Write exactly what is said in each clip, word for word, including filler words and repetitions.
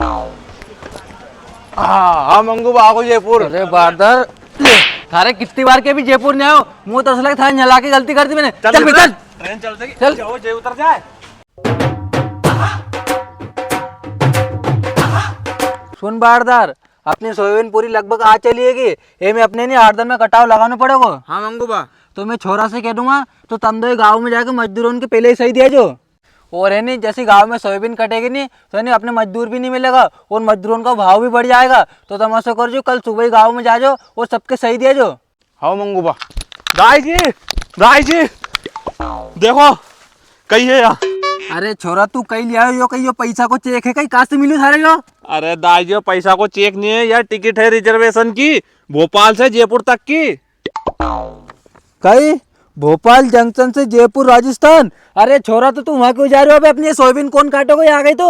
हाँ, हाँ, मंगू बा, आ गो जयपुर। अरे बारदार, ले, थारे कितनी बार के भी जयपुर नी आयो, मुझे तो असो लगे थारे न्या लाके गलती कर दी मैंने। चल चल भीतर। ट्रेन चल देगी। चल। जाओ, जय उतर जाए। सुन बारदार, अपनी सोयाबीन पूरी लगभग आ चली हेगी, ए में अपने नी आठ दन में कटाव लगानो पड़ेगो। हाँ मंगू बा। तो मैं छोरा से कह दूंगा, तो तम दोई गाँव में जाके मजदूरों के पहले ही सही दिया जो। और है नी, जैसी गाँव में सोयाबीन कटेगी नी, तो है नी, अपने मजदूर भी नी मिलेगा और मजदूरों का भाव भी बढ़ जाएगा। तो तम असो कर जो, कल सुबह ही गाँव में जा जो और सबके सही दिया जो। हाँ मंगू बा। दाई जी, दाई जी, देखो, कई है या। अरे छोरा, तू कई लिया यो, कई यो पैसा को चेक है, कई कां से मिली थारे यो? अरे दाई जी, यो पैसा को चेक नी है, या टिकट है रिजर्वेशन की, भोपाल से जयपुर तक की। कई? भोपाल जंक्शन से जयपुर राजस्थान? अरे छोरा, तो तू वहां क्यों जा रहे हो? अबे अपनी ये सोयाबीन कौन काटेगो, ये आ गई तो?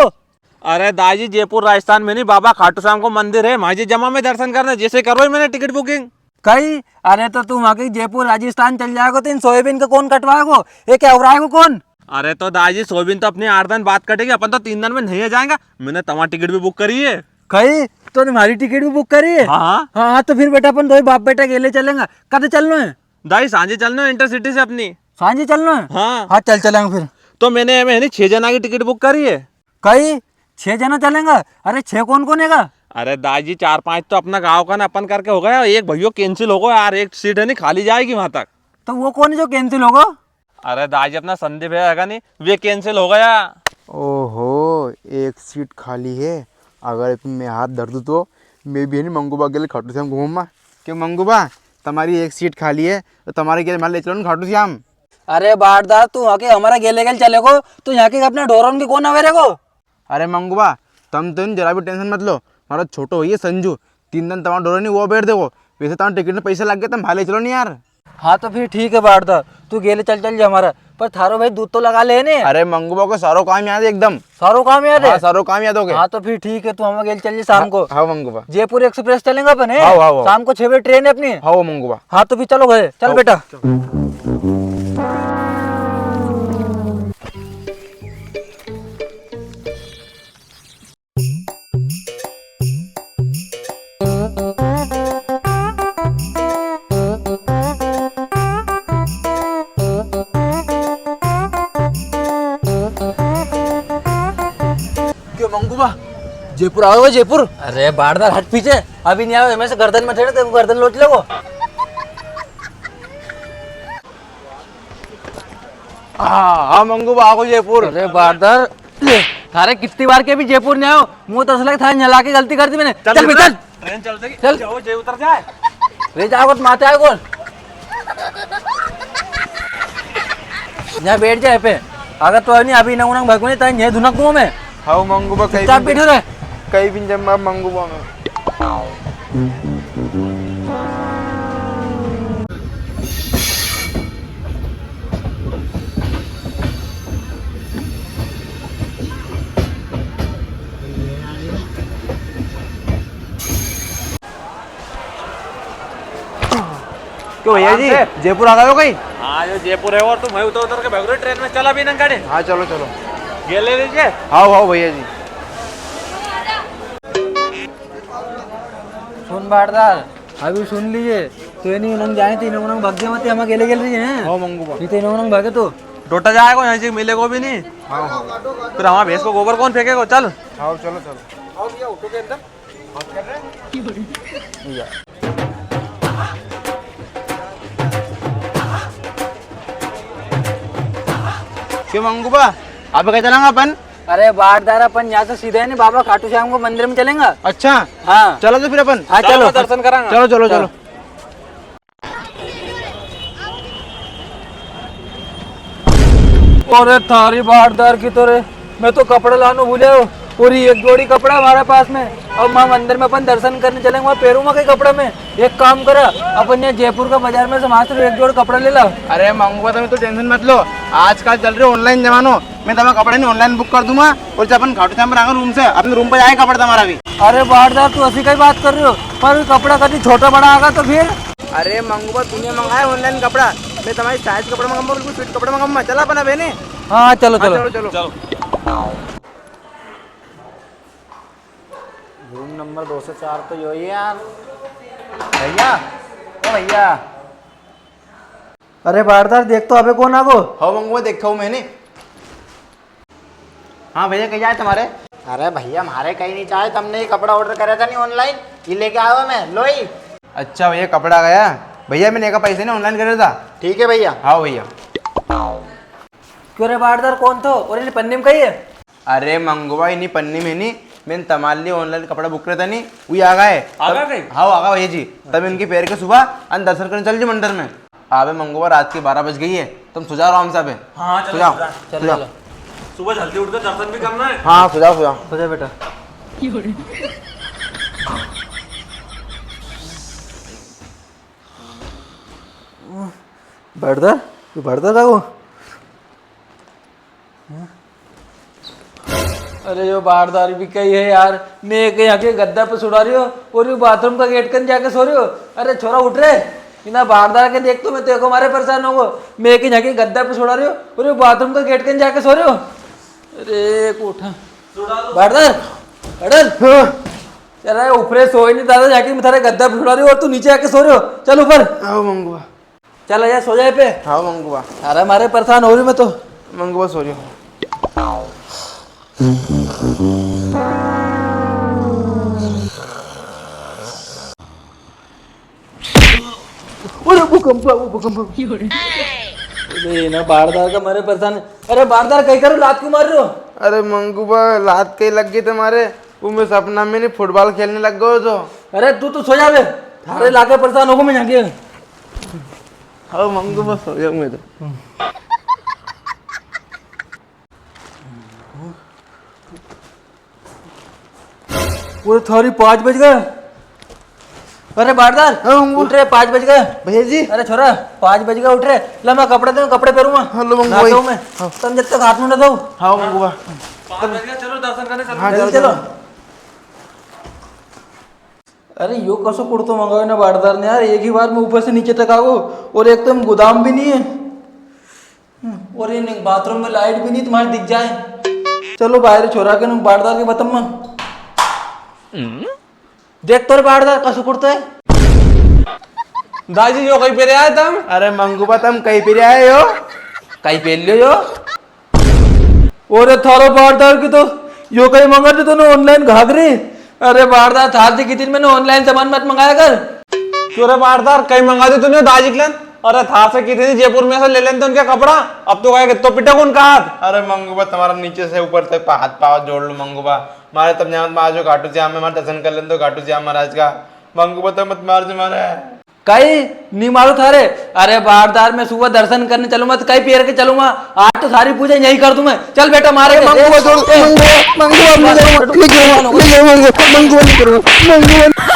अरे दाई जी, जयपुर राजस्थान में नी, बाबा खाटू श्याम को मंदिर है, वहां जी जमा में दर्शन करना, जैसे करो ही मैंने टिकट बुकिंग। कई? अरे तो तू वहां के जयपुर राजस्थान चल जाएगो तो इन सोयाबीन का कौन कटवाएगो? ये क्या हो रहा है, वो कौन? अरे तो दाई जी, सोयाबीन तो अपनी आठ दन बाद कटेगी, अपन तो तीन दन में नी आ जाएगा। मैंने तमा टिकट भी बुक करी है। कई? तूने म्हारी टिकट भी बुक करी है? हाँ, हाँ। हाँ, हाँ, तो फिर बेटा अपन दोई बाप बेटा गेले चलेंगा। कद चलनो है? दाई, सांझे चलनो है इंटरसिटी से अपनी। सांझे चलनो है? हाँ। हाँ, चल चलेंगा फिर। तो मैंने एमे है नी छह जना की टिकट बुक करी है। कई? छह जना चलेंगा? अरे छह कौन कौन हैगा? अरे दाई जी, चार पांच तो अपना गांव का ना अपन करके हो गया, एक भैयो कैंसिल हो गया यार, एक सीट है नी खाली जाएगी वहां तक। तो वो कौन है जो कैंसिल होगो? अरे दाई जी, अपना संदीप है, हैगा नी, वे कैंसिल हो गया। ओहो, एक सीट खाली है। अगर इसमें मैं हाथ धर दूं तो मैं भी है नी मंगू बा गेले खाटू श्याम घूमूंगा। क्यों मंगू बा, तमारी एक सीट खाली है तो तमारे गेले म्हारे ले चलो नी खाटू श्याम। अरे बारदार, तू वहां के हमारा गेले गेले चलेगो, तू यहाँ के अपना ढोरन के कौन अवेरेगो? अरे मंगू बा, तम तो इन जरा भी टेंशन मत लो। म्हारो छोटो भैया संजू, तीन दन तमारा ढोरा नी वो बैठ देखो। वैसे तमारा टिकट में पैसा लग गया, तम भाले चलो नी यार। हाँ तो फिर ठीक है बारदार, तू गेले चल चल जा हमारा। पर थारो भाई दूध तो लगा ले ने। अरे मंगू बा को सारो काम याद है एकदम। सारो काम याद है? हाँ, सारो काम याद हो गया। हाँ तो फिर ठीक है, तू हमारे गेले चल जा शाम को। हाँ मंगू बा। जयपुर एक्सप्रेस चलेंगा अपन, हैं? हाँ, हाँ, हाँ। शाम को छह बजे ट्रेन है अपनी। हाँ मंगू बा। हाँ तो फिर चलो घरे, चल बेटा। क्यों मंगू बा, जयपुर आओगे जयपुर? अरे बारदार हट पीछे, अभी नी आवे, मैं से गर्दन में ठेड़े, तेरे को गर्दन लोच लेगो। हाँ, हाँ, मंगू बा, आ गो जयपुर। अरे बारदार, ले, थारे कितनी बार के भी जयपुर नी आयो, मुझे तो असो लगे थारे न्या लाके गलती कर दी मैंने। चल चल भीतर। ट्रेन चल देगी। चल। जाओ, जय उतर जाए। ले जाओ, मत माते आए कौन? यहाँ बैठ जाए पे। अगर तो नी अभी इनांग उनांग भागो नी, तो यहाँ धुनक दूँ मैं। हाँ, मंगू बा, कई चुपचाप भी बैठो रे। कई भी जब मैं मंगू बा मैं। क्यों भैया जी, आराम से। जयपुर आ गए हो कई? हाँ, यो जयपुर है और तुम वहीं उतर उतर के भाग रहे हो ट्रेन में। चल अभी इनांग गाड़ी। हाँ, चलो, चलो। गेले लीजिए। हाँ, हाँ भैया जी। सुन बारदार, अभी सुन लीजिए, तो ये नी इनांग जाए, तो इनांग उनांग भाग दे मत, हमारे गेले गेले रही हैं। हाँ, मंगू बा। ये तो इनांग उनांग भागे तो। डोटा जाएगा, यहाँ से मिलेगो भी नी। हाँ, हाँ। फिर हमारे भैंस को गोबर कौन फेंकेगो? चल। हाँ, चलो, चलो। आओ भैया, ऑटो के अंदर। या। क्यों मंगू बा, अबे कई चलांगा अपन? अरे बारदार, अपन यहाँ से सीधे है नी बाबा खाटू श्याम को मंदिर में चलेंगा। अच्छा। हाँ। चलो तो फिर अपन। हाँ, चलो, चलो। दर्शन करांगा। चलो, चलो, चलो। चलो। अरे थारी बारदार की तो रे, मैं तो कपड़ा लानो भूल आयो। और ये एक जोड़ी कपड़ा हमारे पास में। अब वहाँ मंदिर में अपन दर्शन करने चलेंगे, वहाँ पहनूंगा कई कपड़ा मैं। एक काम करा, अपन यहाँ जयपुर का बाजार में से वहाँ से एक जोड़ कपड़ा ले ला। अरे मंगू बा, तुम तो टेंशन मत लो, आजकल चल रही ऑनलाइन जमानो। मैं तुम्हारा कपड़ा नी ऑनलाइन बुक कर दूंगा और जब अपन खाटू श्याम पर आएंगे रूम से, अपने रूम पर जाएगा कपड़ा तुम्हारा भी। अरे बारदार, तू ऐसी कई बात कर रही हो, पर कपड़ा कभी छोटा बड़ा आगा तो फिर? अरे मंगू बा, तूने मंगाया ऑनलाइन कपड़ा, मैं तुम्हारी साइज कपड़ा मंगाऊंगा, बिल्कुल फिट कपड़ा मंगाऊंगा। चला अपन अब, है नी? हाँ, चलो, हाँ, चलो। चलो, चलो। चलो। रूम नंबर दो सौ चार तो यो ही है यार। भैया, ओ भैया। अरे बारदार, देख तो अबे कौन आगो। हाँ मंगुआ, देखा हूँ मैंने। हाँ भैया, कई चाहे तुम्हारे? अरे भैया, म्हारे कई नी चाहे, तमने ये कपड़ा order करा था नी online, ये लेके आयो मैं, लो ही। अच्छा भैया, कपड़ा आ गया। भैया, मैंने एका पैसे नी online करा था। ठीक है भैया। हाँ भैया। क्यों रे बारदार, कौन थो और इनी पन्नी में कई है? अरे मंगुआ, इनी पन्नी में नी, मैंने तमारे लिए online कपड़ा book करा था नी, वो आ गया है। आ गया कई? हाँ, आ गया भैया जी। तम इनकी पेर के सुबह अन दर्शन करने चल जी मंदिर में। अबे मंगुआ, रात की बारह बज गई है, तुम सो जाओ आराम से अबे। हाँ, चलो, सो जाओ। सो जाओ। चलो, सो जाओ। चलो। सुबह जल्दी उठ के दर्शन भी करना है। हाँ, सो जाओ, सो जाओ। सो जा बेटा। बारदार, तू बारदार का वो? अरे यो बारदार भी कई है यार, मैं एक यहाँ के गद्दा पे सुड़ा रियो और यो बाथरूम का गेट कन जाके सो रियो। अरे छोरा उठ रे, इना बारदार के देख तो मैं तेरे को मारे परेशान होगो। मैं एक यहाँ के गद्दा पे सुड़ा रियो और यो बाथरूम का गेट कन जाके सो रियो। अरे कोठा। बारदार, अड़ल। हाँ। चल रे, ऊपरे सोई नी दादा, जाके मैं थारे गद्दा पे सुड़ा रियो और तू नीचे आके सो रियो। चल ऊपर। आओ मंगुआ। चल आजा, सो जाए पे। हाँ मंगुआ। अरे मारे परेशान हो रियो मैं तो। मंगुआ सो रियो। अरे भूकंप, वो भूकंप। अरे ना बारदार का मारे परेशान। अरे बारदार कई करो, लात क्यों मार रियो? अरे मंगुआ, लात कई लग गई तुम्हारे, वो मैं सपना में नी फुटबॉल खेलने लग गयो तो। अरे तू तो सो जावे, थारे लाके परेशान होगो मैं यहाँ के। हाँ मंगुआ, सो जाऊँ मैं तो। वो थारी पाँच बज गए। अरे बारदार, हाँ, मंगुआ। उठ रे, पाँच बज गए। भैया जी। अरे छोरा, पाँच बज गए, उठ रे। ला मैं कपड़े दे, कपड़े पेरूंगा। हाँ, लो, मंगुआ भाई। नहाता हूँ मैं। हाँ। तुम जब तक हाथ मुंह ना धो। हाँ, मंगुआ। पाँच बज गए, चलो दर्शन करने चलो। हाँ, जल्दी चलो, चलो। चलो। अरे यो कसो कुर्तो मंगायो ना बारदार ने यार, एक ही बार में ऊपर से नीचे तक आगो, और एक तो गोदाम भी नी है। हम्म, और ये नहीं, बाथरूम में लाइट भी नी तुम्हारे दिख जाए। चलो बाहर छोरा के नु बारदार के बतम्मा। देख तो रे बारदार कसो कुर्तो है। दाजी यो कई पेरे आया तम? अरे मंगूबा तम कई पेरे आया यो? कई पेर लियो यो? ओरे थारा बारदार की तो यो कई मंगा दे तूने online घाघरी। अरे बारदार, थार से कितनी मैंने online सामान मत मंगाया कर। क्यों रे बारदार, कई मंगा दे तूने दाजी के लेन? अरे थार से कितनी जयपुर में से ले लेन तो उनके कपड़ा, अब तो कहे कितो पिटेगो उनका हाथ। अरे मंगूबा, तुम्हारा नीचे से ऊपर तक पा-, हाथ पाव जोड़ लो मंगूबा, मारे तब जान आज घाटू श्याम में मारे दर्शन कर लेन तो घाटू श्याम महाराज का। मंगूबा तो मत मार जो मारे। कई नी मारू थारे? अरे बारदार, मैं सुबह दर्शन करने चलूंगा तो कई पेर के चलूंगा? आज तो सारी पूजा यहीं कर दूं मैं। चल बेटा, मारे ए, के। मंगूबा छोड़, ए, मंगूबा, मंगूबा, मंगूबा, नहीं करूंगा, नहीं करूंगा, मंगूबा, मंगूबा, नहीं करूंगा, मंगूबा।